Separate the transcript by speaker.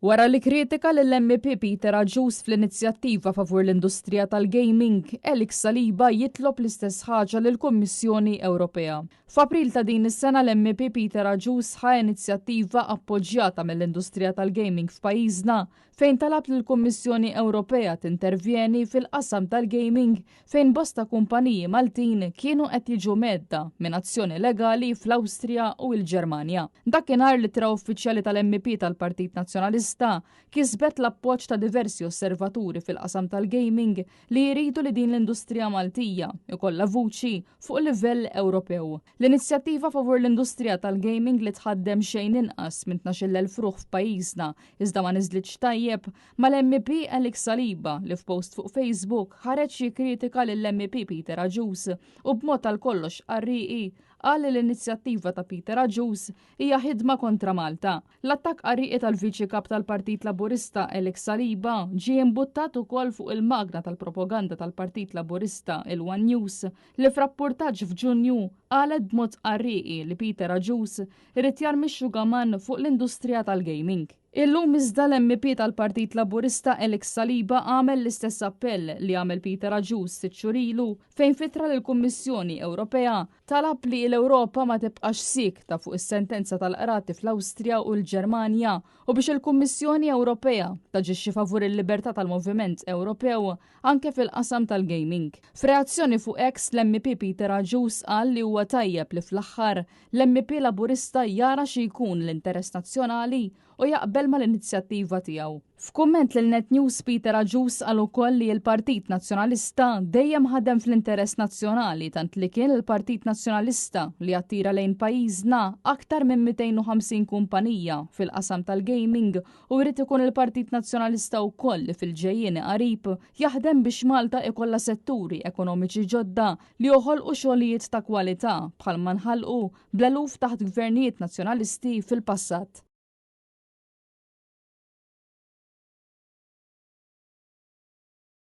Speaker 1: Wara li kritika lill-MEP Peter Agius fl-inizjattiva favur l-industrija tal-gaming, Alex Saliba jitlob l-istess ħaġa lill-Kummissjoni Ewropea. F'April ta' din is-sena l-MEP Peter Agius ħa inizjattiva appoġġjata mill-industrija tal-gaming f'pajjiżna fejn talab lill-Kummissjoni Ewropea tintervjeni fil-qasam tal-gaming fejn bosta kumpaniji Maltin kienu qed jiġu mhedda minn azzjoni legali fl-Awstrija u l-Ġermanja. Dakinhar l-ittra uffiċjali tal-MEP tal-Partit Nazzjonalista kisbet l-appoġġ ta' diversi osservaturi fil-qasam tal-gaming li jridu li din l-industrija Maltija jkollha vuċi fuq livell Ewropew. L-inizjattiva favur l-industrija tal-gaming li tħaddem xejn inqas minn 12,000 ruħ f'pajjiżna iżda ma niżlitx tajjeb mal-MEP Alex Saliba li f'post fuq Facebook ħareġ jikkritika lill-MEP Peter Agius u b'mod għal kollox qarrieqi qal li l-inizjattiva ta' Peter Agius hija ħidma kontra Malta. L-attakk qarrieqi tal-Viċi Kap tal-Partit Laburista Alex Saliba ġie imbuttat ukoll fuq il-magna tal-propaganda tal-Partit Laburista il-One News li f'rappurtaġġ f'Ġunju qalet b'mod qarrieqi li Peter Agius irid jarmi x-xugaman fuq l-industrija tal-gaming. Illum iżda l-MEP tal-Partit Laburista Alex Saliba għamel l-istess appell li għamel Peter Agius sitt xhur ilu fejn f'ittra lill-Kummissjoni Ewropea talab li l-Ewropa ma tibqax siekta fuq is-sentenza tal-qrati fl-Awstrija u l-Ġermanja u biex il-Kummissjoni Ewropea taġixxi favur il-libertà tal-moviment Ewropew anke fil-qasam tal-gaming. F'reazzjoni fuq X l-MEP Peter Agius qal li huwa tajjeb li fl-aħħar l-MEP Laburista jara xi jkun l-interess nazzjonali u jaqbel mal-inizjattiva tiegħu. F'kumment lil Net News Peter Agius qal ukoll li l-Partit Nazzjonalista dejjem ħadem fl-interess nazzjonali tant li kien il-Partit Nazzjonalista li attira lejn pajjiżna aktar minn 250 kumpanija fil-qasam tal-gaming u jrid ikun il-Partit Nazzjonalista wkoll li fil-ġejjieni qarib jaħdem biex Malta ikollha setturi ekonomiċi ġodda li joħolqu xogħlijiet ta' kwalità bħalma nħalqu bl-eluf taħt gvernijiet Nazzjonalisti fil-passat.